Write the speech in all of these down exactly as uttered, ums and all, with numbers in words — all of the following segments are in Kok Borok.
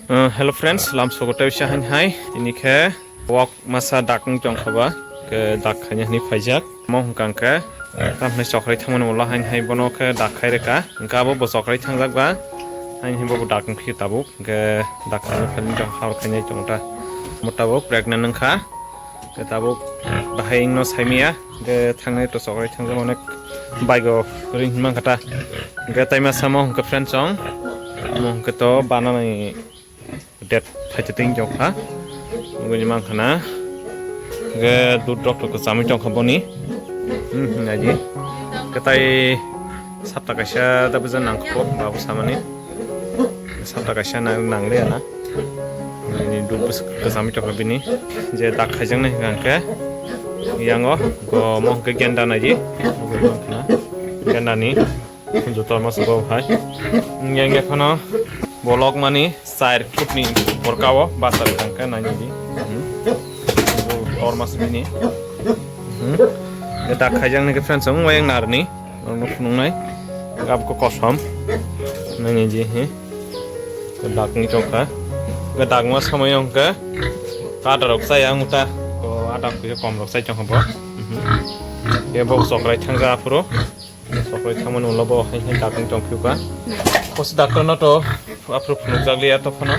Uh, hello friends, lam sogo tei sa hain hai. Tini khe wok masa dak wng tong kha ba, ke dak khaina hwnwi phaijak. Mo hwnkha hwnkhe, tam hwnwi chokrai thangmani ulo hain hai bono khe dak khai rwkha. Hwnkhe abo bo chokrai thangjak ba, hain hai bo bo dak wng phiyo tabuk. Hwnkhe dak khaina phailwi tong kha, abo khainai tong ta. Mo tabuk pregnant wng kha. Khe tabuk bahai wngno saimaya, khe thangnai to chokrai thangjak onek bike o ring hwnma kha ta. Khe taima samo hwnkhe friend chong, omo hwnkhe to bananani date phaite tei wng kha, nugui mankha na. Khe dud rok to kwchamwi tong kha boni. Hmm, hmm, naidi. Khe tai sapta kaisa da buja nang kho, babu samani. Sapta kaisa nang, nang le na. Bini duk bwswk kwcham tongkha bini. Je dak khaijaknai hwnkha hwnkhe yango go omo hwnkhe genda naidi. Genda ni joto ma sugo hai. Yang ya khano bolok mani char foot ni borka o bachar hwnkhe naidi. Hmm. Tor mas bini. Hmm. Dak khaijaknai khe friends wng wayang narni. Norokno phunuknai. Gabukhe kosom. Naini je, he. Dakni tongkha. Ga dakma samai hwnkhe. Ada rok chaya wngta. Ko ada kuya kom rok chai tongkha bo. Mhm. Ke bo chokrai thangja aphuru. Chokrai thangmani ulo bo hai hai dakni tongphiuka. Kos dakno to aphuru phunukjakliya to phano.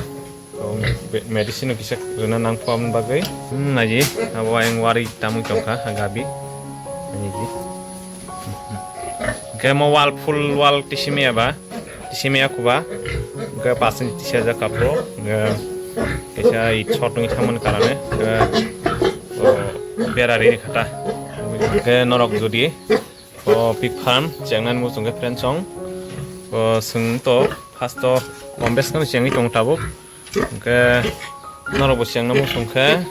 Tong be-, medicine kisa rwna nang pha aboni bagwi. Hmm, naji, abo ayang wari tamwi tongkha, ha gabi. Naji. Hwnkhe mo wall, full wall tisimaya ba, tisimaya khuba. Hwnkhe pasing tisa jak kapro. Hwnkhe kaisa i chot wngwi thangmani karane. Hwnkhe, o, bera rini khata. Hwnkhe norok jodi O pig farm chengnani muchung khe friend chong. O chwng to first o Bombay skang chengwi tong tabuk. Hwnkhe norok bo chengna muchung khe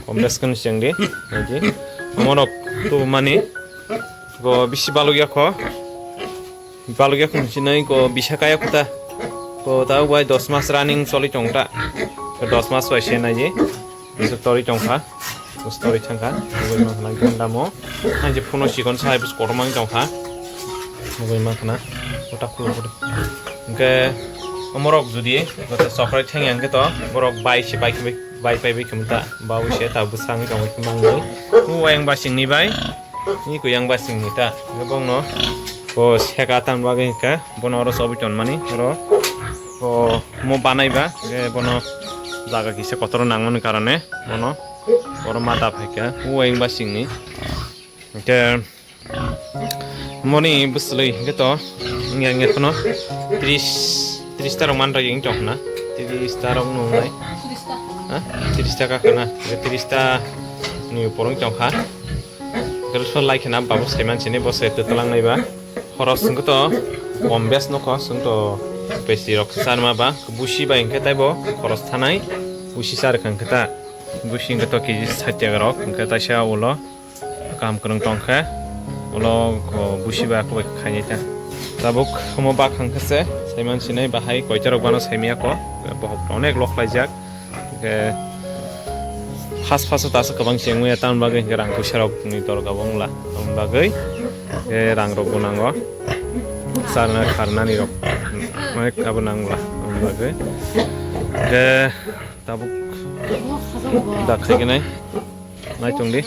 Bombay skang chengdi. Naidi. Omo rok tubumani go bisi baluk ya kho. Baluk ya kho hinwi sinai go bisa kaya kho ta. Go ta bai dos mas running choli tong ta. Dos mas bai se naidi. Bwswk torwi tongkha, bwswk torwi thangkha, nugwi mankha na gandamo. Ang je phone o chikon sai bwswk kotorma wng tongkha, nugwi mankha na, kota khuluk khuluk. Hwnkhe omorok jodi gota chokrai thangya hwnkhe to, borok bai se bai bai pai bai khumta, bawi se ta bwswk wngwi tongwi mangwi. Uwayang basingni bai. Ni kuyang basing ni ta, bongno ko seka tan bagwi hwnkhe bono oro chobwi tonmani oro ko mo banai ba, hwnkhe bono jaga kisa kotor nangmani karone bono oro ma da phaikha uwayang basing ni. Hwnkhe moni bwswlwi hwnkhe to wngya wngya phano tris, tris ta rok man rok wng tong khna, tris ta rok nung nai. Ha? Tris ta ka khna, tris ta ni upor wng tong kha. Girls lai khna babu saiman sini bo se twlang nai ba. Khoros hwnkhe to kom bes no kho, chwng to besi rok se charma ba. Busi bai hwnkhe taibo khoros thanai. Busi char kha hwnkhe ta. Busi hwnkhe to kg sait taka rok, hwnkhe taisa ulo kaham kwrwng tong khe. Ulo ko busi bai kho bai khainai ta. Tabuk omo bak hwnkhe se saiman sinai bahai koita rok bano saimaya kho. Bohok onek lok laijak. Hwnkhe phas phaso ta aswk kwbang se wngya, tamoni bagwi hwnkhe rang puisa rokni dorkar bo wngla, tamoni bagwi hwnkhe rang rok bo nango, charna kharnani rok onek abo nangla, tamoni bagwi hwnkhe tabuk dak khaigenai nai tongdi.